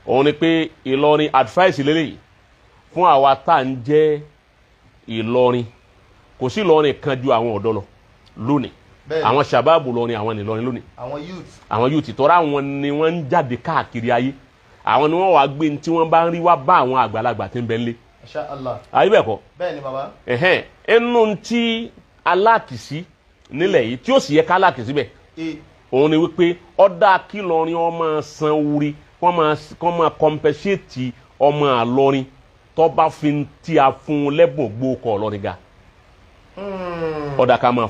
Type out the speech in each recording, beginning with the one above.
Òun ni pé Ìlọrin advice lélẹ́yìí fún àwa tá à ń jẹ́ Ìlọrin. Kò sí Ìlọrin kan ju àwọn ọ̀dọ́ lọ lónìí. Àwọn sàbáàbù lọrin, àwọn nìlọrin lónìí. Àwọn youth tọ́ra àwọn ni wọ́n ń jáde káàkiri ayé. Àwọn ni wọ́n wá gbé ní tí wọ́n bá ń rí wá bá àwọn àgbàlagbà tí ń bẹ ń lé. Ayé bẹ́ẹ̀ kọ́. Bẹ́ẹ̀ ni bàbá. Ẹ̀hẹ́n, ẹnu tí aláàkìsí nílẹ̀ yìí tí ó sì yẹ ká aláàkìsí bẹ̀, òun ni wípé ọ̀dà kí lọrin ọmọ san wuri kọ́ máa compensate ọmọ àlọrin tó bá fi tí a fún un lẹ́bùn gbó kọ́ ọlọ́rin ga. Ọ̀dà ká máa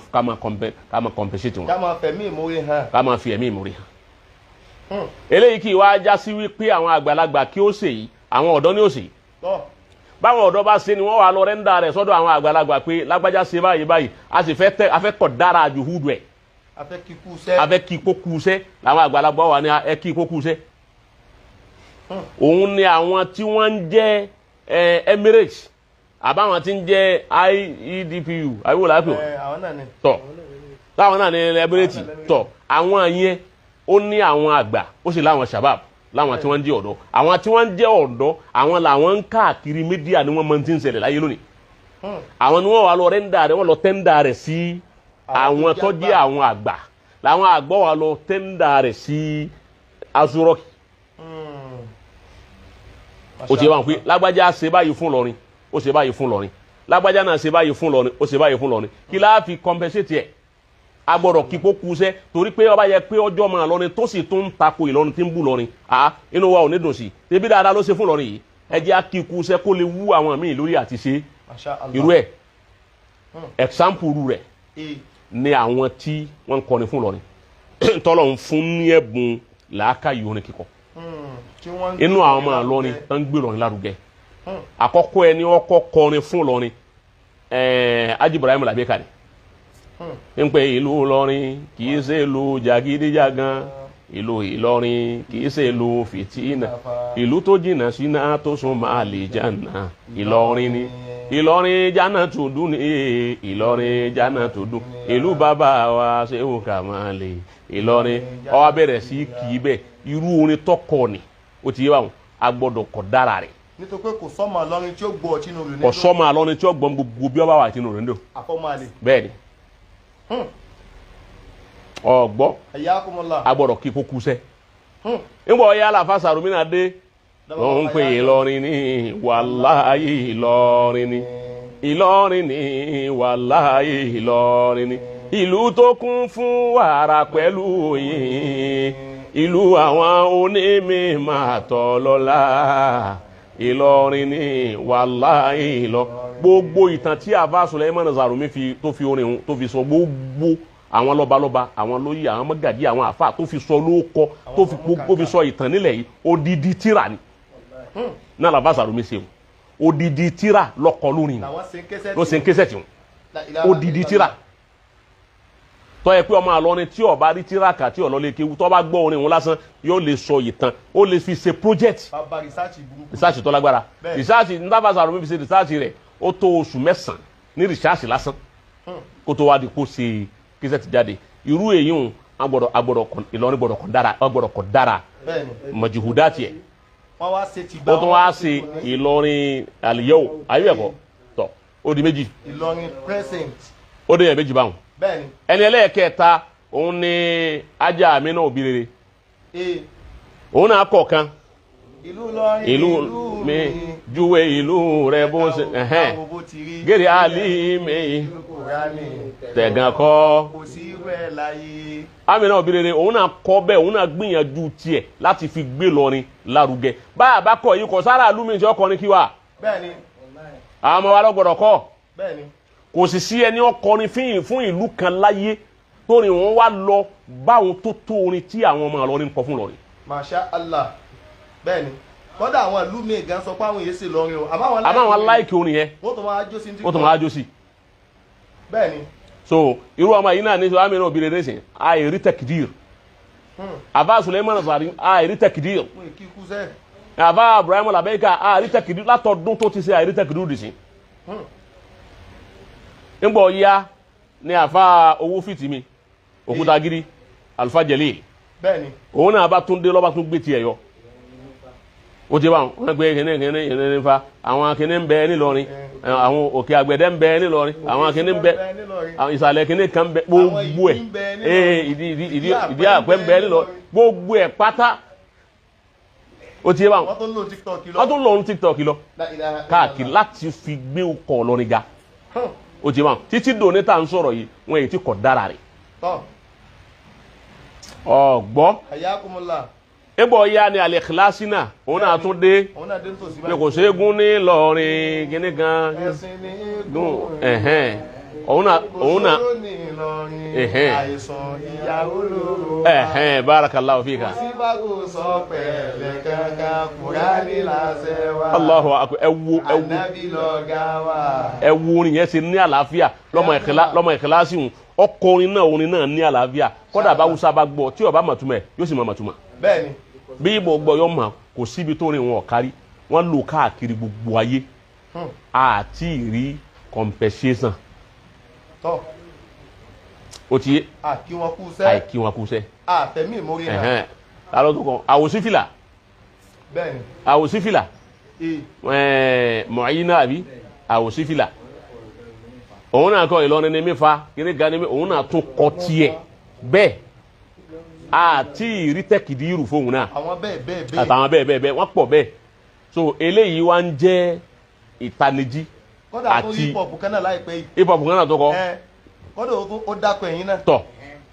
compensate wọn. Ká máa fẹ̀mí ìmoore hàn. Ká máa fi ẹ̀mí ìmoore hàn. Eléyìí kì í wá já sí wípé àwọn àgbàlagbà kí ó ṣe yìí, àwọn ọ̀dọ́ ni ó ṣe yìí. Báwọn ọ̀dọ́ bá ṣe ni wọ́n wà lọ rẹ́ńdà rẹ̀ sọ́dọ̀ àwọn àgbàlagbà pé lágbájá ṣe báyìí báyìí, a sì fẹ́ tẹ́ a fẹ́ kọ̀ dára ju húdù ẹ̀. A fẹ́ kí kú sẹ́. A fẹ́ kí kó kú sẹ́ làwọn àgbàlagbà wà ní ẹ kí kó kú sẹ́. Òun ni àwọn tí wọ́n ń jẹ́ Emirates àbáwọn tí ń jẹ́ IEDPU àbíwò lápò tọ̀ táwọn náà ní Emirates tọ̀ àwọn yẹn ó ní àwọn àgbà ó sì láwọn shabab láwọn tí wọ́n ń jẹ́ ọ̀dọ́. Àwọn tí wọ́n ń jẹ́ ọ̀dọ́ àwọn làwọn ń káàkiri mídíà ni wọ́n máa ti ń ṣẹlẹ̀ láyé lónìí. Àwọn ni wọ́n wà lọ rẹ́ńdà rẹ̀, wọ́n lọ tẹ́ńdà rẹ̀ sí àwọn tó jẹ́ àwọn àgbà. Làwọn àgbà wà lọ tẹ́ńdà rẹ̀ sí Azurọ́kì. Ó ti wá pé lágbájá ṣe báyìí fún Ìlọrin, ó ṣe báyìí fún Ìlọrin, lágbájá náà ṣe báyìí fún Ìlọrin, ó ṣe báyìí fún Ìlọrin. Kí láà fi compensate ẹ̀? A gbọ́dọ̀ kí kó kú sẹ́ torí pé ọba yẹ pé ọjọ́ máa lọrin tó sì tún ń tako Ìlọrin tí ń bú lọrin, à inú wa ò ní dùn sí i. Tẹbi dáadáa ló ṣe fún Ìlọrin yìí, ẹ jẹ́ á kí kú sẹ́ kó lè wú àwọn míì lórí àti ṣe irú ẹ̀. Example rẹ̀ ni àwọn tí wọ́n ń kọrin fún Ìlọrin tọ́lọ̀ ń fún ní ẹ̀bùn làákàyè orin kíkọ. Inú àwọn ọmọ Ìlọrin tó ń gbé Ìlọrin lárugẹ. Àkọ́kọ́ ẹni ọkọ́ kọrin fún Ìlọrin Haji Ibrahim Labeka ni. Ń pè ìlú Ìlọrin kì í ṣe ìlú jàgídíjàgan, ìlú Ìlọrin kì í ṣe ìlú fìtínà, ìlú tó jìnnà síná tó sún máa lè jànà Ìlọrin ni. Ìlọrin jánà tó dùn ní Ìlọrin jánà tó dùn, ìlú bàbá wa ṣé ó kà máa lè Ìlọrin. Ó wá bẹ̀rẹ̀ sí kì í bẹ́ẹ̀ irú orin tọkọ ni ó ti yé báwọn a gbọ́dọ̀ kọ̀ dára rẹ̀. Nítorí pé kò sọ́mọ Ìlọrin tí ó gbọ́ ọtí inú rẹ̀ nílò. Kò sọ́mọ Ìlọrin tí ó gbọ́n gbogbo bí ó bá wà tínú rẹ̀ nílò. Àfọ́mọ́ àlè. Bẹ́ẹ̀ ni. Ọgbọ́ a gbọ́dọ̀ kí kó kú sẹ́. Nígbà ọ̀yá aláfa Sàrùmínà dé ló ń pè Ìlọrin ní wàláhì Ìlọrin ní Ìlọrin ní wàláhì Ìlọrin ní ìlú tó kún fún wàrà pẹ̀lú oyin, ìlú àwọn onímọ̀ àtọ̀lọ́lá Ìlọrin ní wàláhì Ìlọ. Gbogbo ìtàn tí àfa Suleiman Sàrùmí tó fi orin tó fi sọ gbogbo àwọn lọ́balọ́ba, àwọn lóyè, àwọn mọ́gàjí, àwọn àfa tó fi sọ lóókọ tó fi sọ ìtàn nílẹ̀ yìí odidi tíra ni náà làbá Sàrùmí ṣe o. Odidi tíra lọkọ lórin ló ṣe ń késẹ̀ tì wọ́n odidi tíra tọ́ ẹ pé ọmọ àlọ́ni tí ó bá rí tíra kà tí ọ̀lọ́ lè kéwu tó bá gbọ́ orin òun lásán yóò lè sọ ìtàn, ó lè fi ṣe project research tó lágbára. Research nígbà Sàrùmí fi ṣe research rẹ̀ ó tó oṣù mẹ́sàn-án ní research lásán kó tó wá di kó ṣe kíṣẹ́ ti jáde. Irú èyí ń agbọ́dọ̀ Ìlọrin gbọ́dọ̀ kọ̀ dára, agbọ́dọ̀ kọ̀ dára mọ̀jìhúdá tiẹ̀. Ó tún wá ṣe Ìlọrin àlìyẹ́wò ayé ẹ̀kọ́ tọ̀ ó di méjì. Ìlọrin present ó dé yẹn méjì báwọn. Ẹni ẹlẹ́ẹ̀kẹta òun ni ajá Amina òbí rere. Òun náà kọ̀ọ̀kan ìlú mi júwe ìlú rẹ bó ṣe gèrè àlì mi tẹ̀gàn kọ́. Amina òbí rere òun náà kọ́ bẹ́ẹ̀, òun náà gbìyànjú tiẹ̀ láti fi gbé Ìlọrin lárugẹ. Bá a bá kọ yìí kọ sára àlùmí tí ọkọrin kí wa àwọn ọmọ wa lọ́gbọ̀dọ̀ kọ́. Kò sì sí ẹni ọkọrin fún ìlú kan láyé torí wọn wá lọ báwọn tó tó orin tí àwọn ọmọ Ìlọrin ń kọ fún Ìlọrin. Masha Allah. Bẹ́ẹ̀ni, kódà àwọn ìlú míì gan sọ pé àwọn èyí ṣe lọrin o, àmọ́ àwọn láìkì orin yẹn wọ́n tó máa jó sí. Wọ́n tó máa jó sí. Bẹ́ẹ̀ni. So irú ọmọ yìí náà ní sọ Amina òbí rere sìn àìrí tẹkidir. Àbá Suleiman Sàrùmí àìrí tẹkidir. Àbá Ibrahim Labeka àìrí tẹkidir látọdún tó ti ṣe àìrí tẹkidir dì sí. Ngbọ ya ni àfa owó fìtì mi òkúta gidi Alfa Jalil. Bẹ́ẹ̀ni. Òun náà bá tún dé lọ́ba tún gbé tiẹ̀ yọ. Ó ti bá wọn gbé kíní kíní kíní fa àwọn kíní ń bẹ nílọrin, àwọn òkè àgbẹ̀dẹ ń bẹ nílọrin, àwọn kíní ń bẹ àwọn ìsàlẹ̀ kíní kan ń bẹ, gbogbo ẹ̀ ìdí àpẹ́ ń bẹ nílọrin, gbogbo ẹ̀ pátá. Ó ti bá wọn wọ́n tún lò ní TikTok lọ káàkiri láti fi gbé ọkọ̀ Ìlọrin ga. Ó ti bá wọn títí dòní tá à ń sọ̀rọ̀ yìí, wọn èyí ti kọ̀ dára rẹ̀. Ọ̀gbọ́ ebo ya ni Al-Ikhlasi náà, òun náà tún dé pé kò ségun ní Ìlọrin kíní kan gún ẹ̀hẹ́n, òun náà ẹ̀hẹ́n ẹ̀hẹ́n, barakallahu fika. Allahu akbar. Ẹwu ẹwu ẹwu orin yẹn ṣe ní àlàáfíà lọ́mọ Ikhlasi hùn ọkọ orin náà, orin náà ní àlàáfíà. Kódà bá Hausa bá gbọ́ tí ó bá mọ̀túmọ̀ yóò sì mọ̀ mọ̀túmọ̀. Bẹ́ẹ̀ni. Bí Ìgbò gbọ́ yọ mọ̀, kò síbi tó rìn wọn kárí, wọ́n lò káàkiri gbogbo ayé. Àti rí compensation. Tọ́. Ó ti yé. Àkí wọn kú sẹ́. Àìkí wọn kú sẹ́. Àtẹ̀mí ìmórí náà. Lálọ́ tó kàn, àwòsífìlà. Bẹ́ẹ̀ni. Àwòsífìlà. Mọ̀ọ́yìn náà àbí àwòsífìlà. Òun náà kọ́ Ìlọrin ní mífa, kíní ga ní mi, òun náà tún kọ tiẹ̀ bẹ́ẹ̀. Àti ìrí tẹ́kìdì irú fóun náà. Àwọn bẹ́ẹ̀ bẹ́ẹ̀ bẹ́ẹ̀. Àtàwọn bẹ́ẹ̀ bẹ́ẹ̀ bẹ́ẹ̀, wọ́n pọ̀ bẹ́ẹ̀. So eléyìí wá ń jẹ́ ìtanijí. Kódà tó hip hop kan náà láìpẹ́ yìí. Hip hop kan náà tó kọ. Kódà ó dákọ̀ ẹ̀yìn náà. Tọ̀.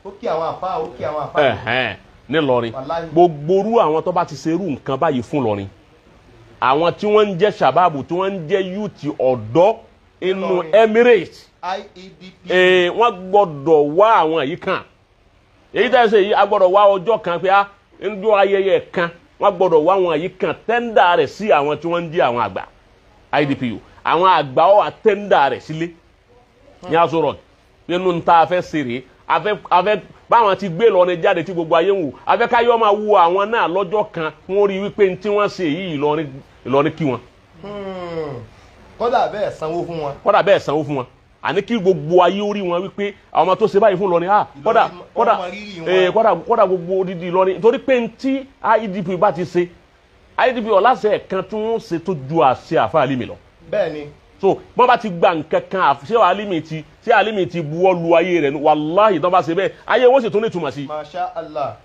Ó kí àwọn àfa, ó kí àwọn àfa. Nílọrin. Gbogbo orú àwọn tó bá ti ṣerú nǹkan báyìí fún Ìlọrin. Àwọn tí wọ́n ń jẹ́ sàbáàbù, tí wọ́n ń jẹ́ yúùtì ọ̀dọ́ inú Emirates. IEDP. Wọ́n gbọ́dọ̀ wá àwọn yìí kan. Èyí tá a ṣe yìí, a gbọ́dọ̀ wá ọjọ́ kan pé a ń dún ayẹyẹ kan, wọ́n gbọ́dọ̀ wá àwọn yìí kan tẹ́ńdà rẹ̀ sí àwọn tí wọ́n ń jẹ́ àwọn àgbà IDPU. Àwọn àgbà ọ̀ àtẹ́ńdà rẹ̀ sílé ní Aso Rock. Nínú ń tá a fẹ́ ṣe rèé, a fẹ́ báwọn ti gbé Ìlọrin jáde tí gbogbo ayé ń wò, a fẹ́ káyọ́ máa wo àwọn náà lọ́jọ́ kan, wọ́n rí wípé ní tí wọ́n ṣe yìí Ìlọrin kí wọn. Kódà bẹ́ẹ̀ sanwó fún wọn. Kódà bẹ́ẹ̀ sanwó fún wọn. Àní kí gbogbo ayé orí wọn wípé àwọn ọmọ tó ṣe báyìí fún Ìlọrin, kódà kódà kódà gbogbo odidi Ìlọrin, torí pé ntí IDP bá ti ṣe, IDP ọ̀làṣẹ kan tí wọ́n ṣe tó ju àṣẹ àfa Alimi lọ. Bẹ́ẹ̀ni. So wọ́n bá ti gba nǹkan kan, ṣé Alimi ti ṣé Alimi ti buwọ́ lu ayé rẹ̀ wàláhì tó bá ṣe bẹ́ẹ̀ ayé wọ́n sì tún ní ìtumọ̀ sí. Masha Allah.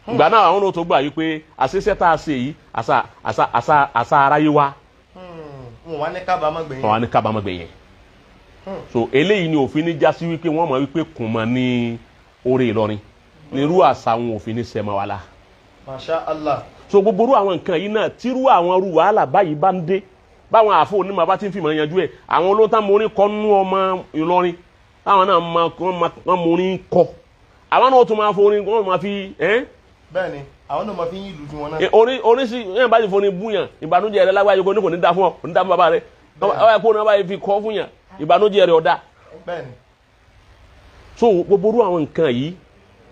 Ìgbà náà àwọn tó gbà yìí pé àṣeṣẹ́ tá a ṣe yìí àṣà àṣà àṣà àṣà aráyé wa. Wọn wá ní kábàámọ̀ gbẹ̀yìn. Wọn wá ní kábàámọ̀ gbẹ̀yìn. So eléyìí ni òfin ní jásí wípé wọ́n mọ̀ wípé kùnmọ̀ ní orí Ìlọrin nírú àṣà àwọn òfin ní sẹ́mọ̀ wa la. Masha Allah. So gbogbo irú àwọn nǹkan yìí náà tírú àwọn irú wàhálà báyìí bá ń dé, báwọn àfọ onímọ̀ bá ti ń fìmọ̀ yanjú ẹ̀, àwọn olóńtà mórí kọ́ nú ọmọ Ìlọrin táwọn náà wọ́n mórí kọ́, àwọn náà tún máa forin wọ́n máa fi. Bẹ́ẹ̀ni, àwọn náà máa fi yín ìlú tiwọn náà. Orin sí ẹ̀ bá ti forin búyàn, ìbànújẹ́ rẹ lágbáyé kò ní dá fún ọ, kò ní dá fún bàbá rẹ, ọba ẹ̀kọ́ náà báyìí fi kọ́ fún yàn, ìbànújẹ́ rẹ ọ̀dà. Bẹ́ẹ̀ni. So gbogbo irú àwọn nǹkan yìí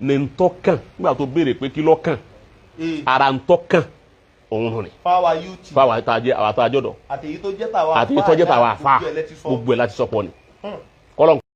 ni ń tọ́ kàn nígbà tó béèrè pé kí ló kàn, ara ń tọ́ kàn òun rìn. Fáwa youth. Fáwa tá a jẹ́ àwọn tá a jọ̀dọ̀. Àti èyí tó jẹ́ tàwa àti èyí tó jẹ́ tàwa àfa, gbogbo ẹ̀ láti sọ pọ̀ ni.